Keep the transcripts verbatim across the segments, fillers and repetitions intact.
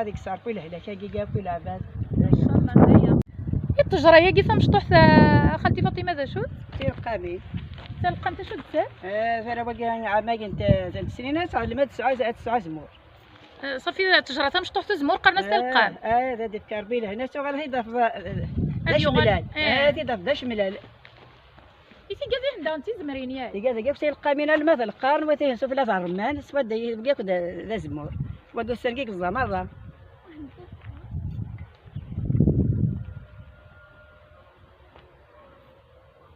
ad ikkes Ṛebbi lehlak-agi akk i leɛbad. Incallah, d aya. I ṭṭejra-agi tamecṭuḥt, a xalti Faṭima, d acu-tt? Tilqamin. Talqamt acu d-tt? Eh, tara wagi ɛamagi n t-, n tesnina, tesɛa lmad tesɛa, tesɛa azemmur. Eh, ṣafi, ṭṭejra tamecṭuḥt uzemmur, qqaren-as talqamt. Eh, eh, d ad ifk Ṛebbi lehna, tuɣal hi d afḍ-, d acemlal. Eh, hi d afḍ d acemlal. I tigad-ihin daɣen d tizemrin, yak? Tigad-agi akk tilqamin alma d lqern, wa tihin sufella d ṛṛemman, s wadda yakk d, d azemmur. S wadda ussan-agi yeẓẓa merra.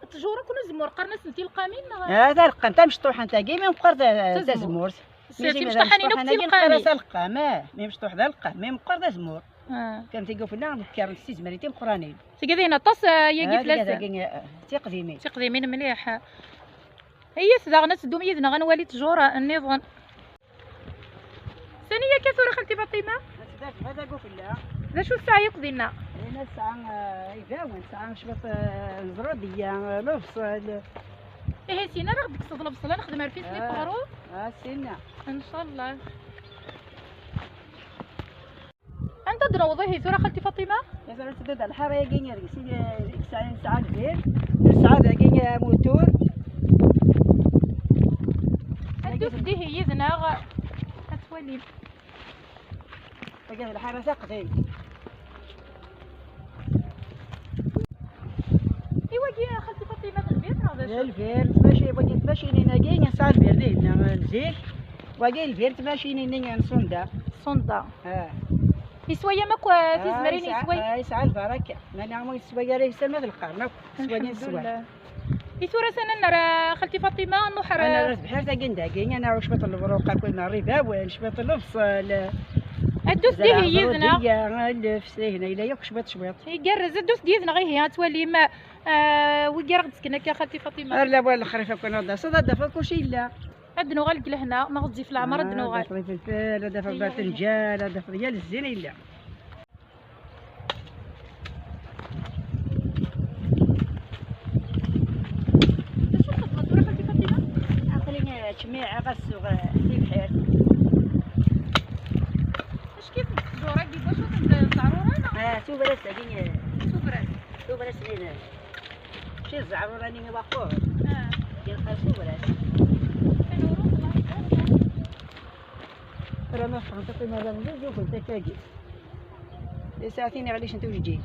Ṭṭjur akk n uzemmur, qqaren-asen tilqamin, neɣ? Ah, talqamt tamecṭuḥant-agi, mi meqqer ta-, tazemmurt. Tazemmurt. Mi zimir timecṭuḥanin akk d tilqamin. Talqam, ah, mi mecṭuḥ d alqam, mi meqqer d azemmur. Ah. Kan tigi ufella, nekkar s tizemrin timeqqranin. Tigi din aṭas, ah, yagi fell-asen. Ah, tigi dagi, ah, d tiqdimin. D tiqdimin mliḥ. Iyyat daɣen ad teddum yid-neɣ ad nwali ṭṭjur nniḍen. Sani akka tura xalti Faṭima? Ad tdaf hada ufella. D acu tesɛa yakk dinna? Dinna tesɛa, ah, ibawen, tesɛa cwiṭ, ah, n zrudeyya, ah, lebṣel. Ihi syin ara ɣ-d-tekkseḍ lebṣel, ad nexdem rfis n iqeṛṛu? Ah, syin. Incallah. Anda d-newweḍ ihi tura xalti Faṭima? Tura tedda-d lḥara-agi deg-s i, i yesɛa, nesɛa lbir, nesɛa dagi amutur. Ddut dihi yid-neɣ ad twalim. Wagi d lḥara taqdimt. I wagi a xalti Faṭima d lbir neɣ d acu? D lbir, tmaci-, wagi tmacinin-agi, nesɛa lbir dihin, neɣ n zik. Wagi lbir tmacinin-nni n ṣunda. Ṣunda. Ah. Yeswa-yam akk, ah, tizemrin, yesɛa, yeswa-, ah, yesɛa lbaraka. Mani ma yeswa ara yesɛa ma d lqern akk. Yeswa-yi yeswa. Alḥemdulillah. I tura s-, ad nerr, a xalti Faṭima, ad nruḥ ar, ad nerr ar tebḥirt-agi n dagi, ad nawi cwiṭ n lebruq, akk n rribawen, cwiṭ n lebṣel. Ddut dihi yid-neɣ. Ḍrudiyya, lleft, ihi yella yakk cwiṭ cwiṭ. Igerrez, ddut yid-neɣ ihi, ad twalim, ah, wigi ara ɣ-d-sken akka a xalti Faṭima. Ar lawan lexrif akk ad d-taseḍ, ad d-tafeḍ kulci yella. Ad d-nuɣal deg lehna, ma ɣezzif leɛmer ad d-nuɣal. Ah, ad d-tafeḍ ifelfel, ad d-tafeḍ batenǧal, ad d-tafeḍ yal zzin yella. D acu txeddmeḍ tura xalti Faṭima? Aql-i ttjemmiɛeɣ ad suɣ, eh, tibḥirt. Acu-t ṭṭjur-agi, d acu-t, d ẓerura neɣ? Ah, tubras-agi, eh. Tubras. Tubras-nni d, mačči d ẓerura-nni i waqur. Ah. Yelqas tubras. Tura ma ffɣent akk imerra-nni, zufent akka-agi. Yesɛa tin iɣlisen tujeǧǧigin.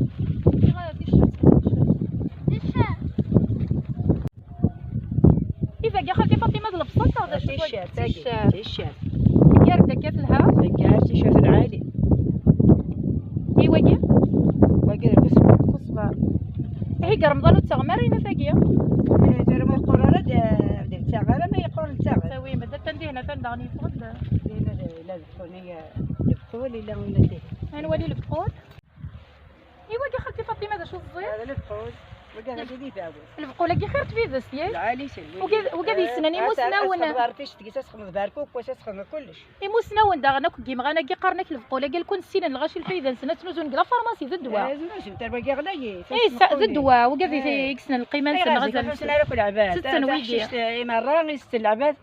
Iɣa, ticcert. Ticcert. I tagi, xalti Faṭima, d lebṣel neɣ d acu? Ticcert, tagi, ticcert. Ticcert. Gar-d akka telha? Gar ticcert lɛali. I wagi? Wagi d kusba. Kusba. Ihi deg Remḍan ur ttaɣem ara ayen tagi? Eh, tura ma yeqqur ara, d, d ttaɣ ara, ma yeqqur ttaɣ. Tawi, ma d atan dihin, atan daɣen yeffeɣ-d. Dihin, la, la, lebqul, illa win dihin. Ad nwali lebqul. I wagi, xalti Faṭima, d acu teẓẓiḍ? Hada lebqul. Wagi d ibawen. Lebqul-agi xir tbidest, yak? Lɛali selwi. Wagi, wagi d yesnan imusnawen. Asexmeḍ arfic deg-s, asexmeḍ barkuk, was asexmeḍ kullec. Imusnawen daɣen akk n yimɣan-agi qqaren-ak lebqul-agi, lkun ssinen lɣaci lfayda-nsen, ad ttnuzun deg la pharmacie, d ddwa. Eh, zun azun tar wagi ɣlay. Eh, d ddwa, wagi d i yessnen lqima-nsen, ayɣer azal-nsen. Ara akk lɛebad. Tetten wigi. Taqcict, eh, i merra, i tetten lɛebad.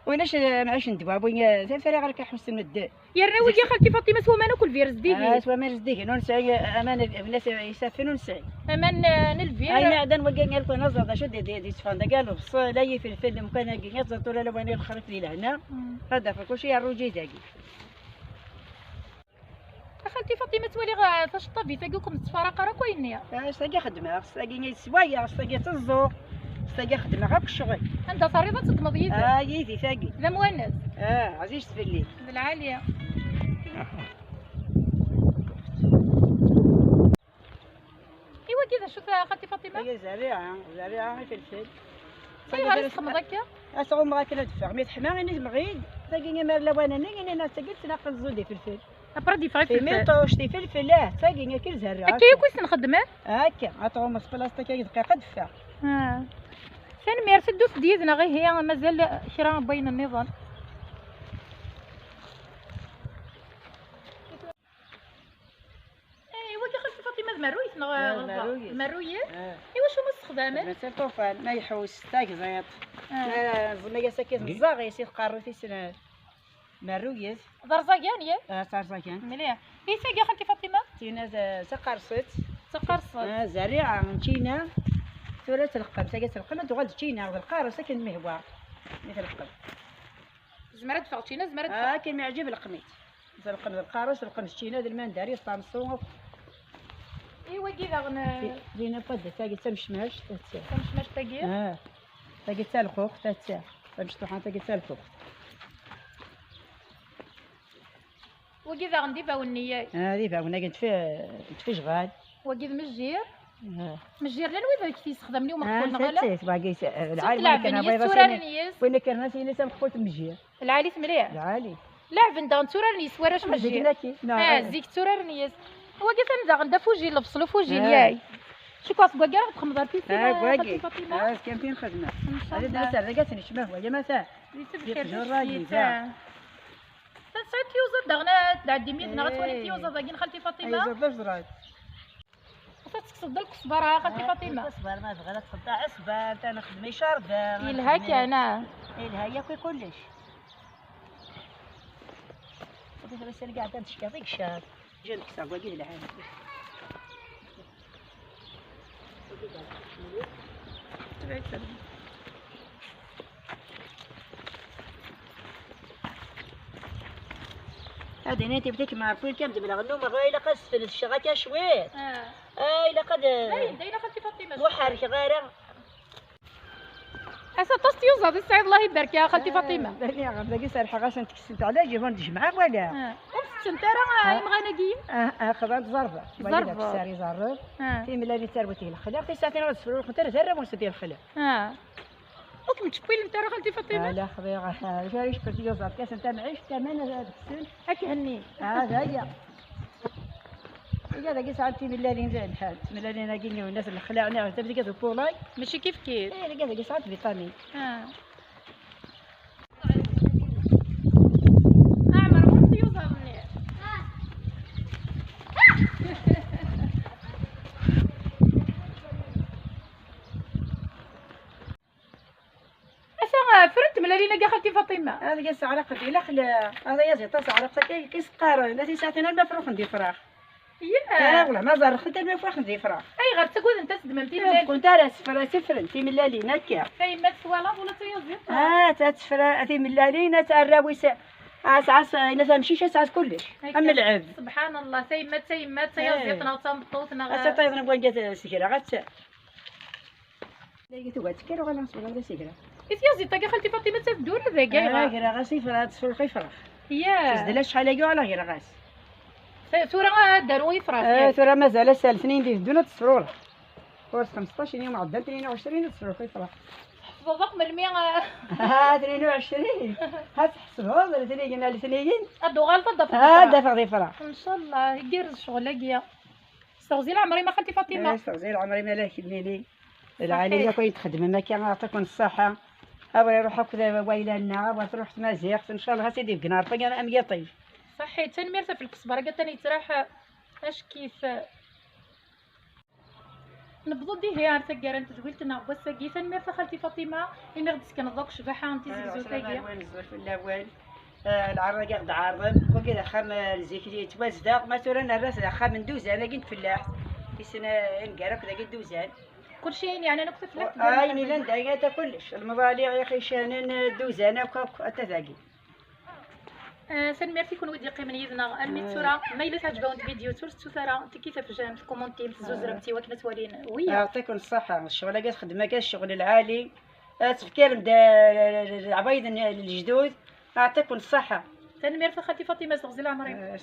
Ulac, eh, mɛic n ddwa, win, eh, tafara ɣer-k ḥussen medden. Yerna wigi, xalti Faṭima, s waman akk lbir zdigen. Ah, s waman zdigen, ur nesɛi aman, aman isaffen ur nesɛi. Aman, eh, n lbir. Ayen iɛeddan wagi, ngal kun aẓar d acu d, d, d isfan, dagi lebṣel, ay ifelfel, lemkan-agi, ad ẓer tura lawan i lexrif di lehna. Mm. Ad afeɣ kulci yerruǧi dagi. A xalti Faṭima, ttwaliɣ, eh, taceṭṭabit-agi ur kem-tettfaraq ara akk ayenni. Ah, s tagi xeddmeɣ, s tagi i sswayeɣ, s tagi tteẓẓuɣ, s tagi xeddmeɣ akk ccɣel. Anda terriḍ ad teddmeḍ yid-s? Ah, yid-i tagi. D amwanes? Ah, ɛziz fell-i. D lɛali. I wagi d acu-t, a xalti Faṭima? Tagi zerriɛa, zerriɛa ifelfel. Ayɣer i txedmeḍ akka? Ad tɣummeɣ akken ad ffeɣ. Mi teḥma, ini temɣid, tagi imar lawan-nni, ini tagi tettnaqel ẓud ifelfel. Après ad yeffeɣ ifelfel. Timiṭuct, ifelfel, ah, tagi akka i zerriɛa. Akka akk i s-nxeddem, eh? Akka, ad tɣummeḍ s plastik, akka dqiqa ad ffeɣ. Ah. Tanemmirt, ddut-d yid-neɣ ihi, mazal kra n wayen nniḍen. Eh, wagi xalti Faṭima d merruyet neɣ? Ah, d merruyet. Merruyet? Ah. I wacu ma tessexdamen? Xedmen s lṭufan, ma iḥus, tagẓiḍ. Ah. Ma ẓẓmaya-s akka, ẓẓaɣ-is i tqerrut-is, n-, merruyet. D arẓagan, ya? Ah, d arẓagan. Mliḥ. I tagi xalti Faṭima? Tina d, d taqerṣet. D taqerṣet. Ah, zerriɛa n ččina. Tura tleqqem, tagi tleqqem, ad tuɣal d ččina, d lqareṣ akken mihwa. Mi tleqqem. Tezmer ad d-teffeɣ ččina, tezmer ad d-teffeɣ. Ah, akken mi yeɛǧib leqqem-itt. Tleqqem d lqareṣ, tleqqem d ččina, d lmandari, d tameṣṣu, akk. I wagi daɣen, eh, Zina Fadda, tagi d tamecmact, ta d ta. Tamecmact-agi? Ah, tagi d talxuxt, ta d ta. Tamecṭuḥant, tagi d talxuxt. Wagi daɣen d ibawen-nni-yay? Ah, d ibawen-agi n tfi-, n tfejɣal. Wagi d mejjir? Ah. Mejjir llan wid ay t-yessexdamen i umeqful, neɣ ala? Tatti, wagi s-, lɛali tturaren kan, yes, bɣiɣ ad tturaren yes. Win ikkren ad s-yini tamqfult n mejjir. Lɛali-t mliḥ. Lɛali. Leɛben daɣen tturaren yes warrac n zik mejjir. Naki, neɣ ah, zik tturaren yes. Wagi atan daɣen d afujil, lebṣel ufujil, ah, yay. Cukkeɣ seg wagi ara txedmeḍ ar piscine, ah, wagi. Xalti Faṭima. Ah, kan tin xedmeɣ. Ncallah. Ad d-nserreq ad t-necma hwaya ma ta. Di tebḥirt. Yefjur ragi, ta. Tesɛiḍ tiyuzaḍ daɣen, ad tɛeddim yid-neɣ ad twalim tiyuzaḍ-agi n xalti Faṭima? Ay, tiyuzaḍ d azrad. Ad tekkseḍ-d lkesbar, a xalti Faṭima. Lkesbar ma bɣiɣ ad txedmeḍ aɛesban, ta nexdem icarden. Yelha kan, ah. Yelha yakk i kullec. Ur teẓri sani kɛad ad teckeḍ i yeccer. Ǧan kkseɣ wagi d lɛali. Ad ini tibdik mɛerfin kam d-mleɣ nnumeɣ, ilaq ad sfenecceɣ akka cwiṭ. Ah. Ah, ilaq ad, dayen, dayen, a xalti Faṭima. Ur ḥerkeɣ ara. Ass aṭas tiyuzaḍ i tesɛiḍ, Allah ibarek, a xalti Faṭima. Ah, dagi, dagi serḥeɣ-asent, kksent ɛla ǧiban d-jemɛeɣ wala. Ah. Ur tettent ara, ah, imɣan-agi? Ah, ah, xḍant ẓerba. Ẓerba. Wagi d akessar iẓerreb. Ah. Timellalin d tarwit i lexla. Tisaɛtin ur sefruxent ara, d arraw-nsent i lexla. Ah. Ur kem-ttcewwilent ara xalti Faṭima? Ala, xḍiɣ, ah, d acu ara yeckel tiyuzaḍ, kasent tamɛict, aman ad ksen. Ad k-henni. Ah, d aya. Igad-agi sɛan timellalin d lḥal. Timellalin-agi n yiwen n lexla, neɣ d tabzeggat n upuḍay. Mačči kif kif. Eh, igad-agi sɛan vitamine. Ah. Ɛmer, ur tiyuzaḍ-nni. Ata, ah, ffrent tmellalin-agi a xalti Faṭima. Ad gas ɛraq di lexla, ad yaẓ iṭas ɛraq akka i s-qqaren, la tisaɛtin alma fruxen d ifrax. Yah. Ah, wala ma ẓerrxent alma fruxen d ifrax. Ayɣer ttagadent ad s-ddment timellalin? Ur ffrent ara, sefra-, sefrent timellalin akka. Tayemmat twalaḍ ula d tayaziḍt? Ah, ta tefra timellalin, ta arraw-is, ah, sɛas, ina tamcict, sɛas kullec. Akka. Am lɛebd. Subḥan Allah, tayemmat, tayemmat, tayaziḍt neɣ d tameṭṭut neɣ. Ad tayeḍ n wanga s-greɣ, ad t-, Dagi tuga tekker uɣal nesbel ɣer asegra. I tyaziḍt-agi xalti Faṭima d taddur dagi, ah, ayɣer? Greɣ-as ifra, ad tesfurx ifrax. Yah. Tezdel acḥal-agi uɣaleɣ greɣ-as. T-, tura ad d-aru ifrax, eh, yah. Tura mazal ass letniyen d-iteddun ad tesfrurex. Ɣur-s xemseṭṭac n yum ɛeddan, tnin u ɛecrin ad tesfrurex ifrax. Tḥesbeḍ akk melmi, ah? Ah, tnin u ɛecrin. Ad tḥesbeḍ letniyen, letniyen. Ad d-uɣaleḍ ad d-tafeḍ ifrax. Ah, ad d-afeɣ ifrax. Ncallah, igerrez ccɣel-agi. S teɣzi leɛmer-im a xalti Faṭima. Eh, s teɣzi leɛmer-im a la kemmini. Lɛali akk ayen txedmem akka, yeɛṭiken ṣṣeḥḥa. Awer iruḥ akk d wayla-nneɣ, awer truḥ tmaziɣt, ncallah ad tt-id-ibeggen Ṛebbi am yiṭij. Ṣaḥḥit, tanemmirt ɣef lkesber-agi atan yettraḥ acek-it. Newweḍ-d ihi ar taggara n tedwilt-nneɣ n wass-agi. Tanemmirt a xalti Faṭima imi ɣ-d-tsekneḍ akk ccbaḥa n tizi Tezzuta-agi. Lɛerḍ-agi ɣ-d-ɛerḍen, wagi d axxam, eh, n zik yettwazdeɣ, ma tura nerra-t d axxam n dduzan-agi n tfellaḥt. Issen, eh, ineggara akk dagi dduzan. Kulci ayen yeɛnan akk tafellaḥt. Ayen ilan dagi ata kullec, lemḍalliɛ, ixicanen, eh, dduzan akk, akk ata dagi. Eh, tanemmirt i kunwi d-yeqqimen yid-neɣ armi d tura. Ma yella teɛǧeb-awen tvidyut, ur tettut ara tiki tafejjemt, tkumuntim, tezzuzremt i wakken ad twalin wiyaḍ. Yeɛṭiken ṣṣeḥḥa, ccɣel-agi txeddem akka, ccɣel lɛali. Ad tefkarem d, d, d, d, leɛwayed n lejdud. Yeɛṭiken ṣṣeḥḥa. Tanemmirt a xalti Faṭima, s teɣzi leɛmer-im. Eh,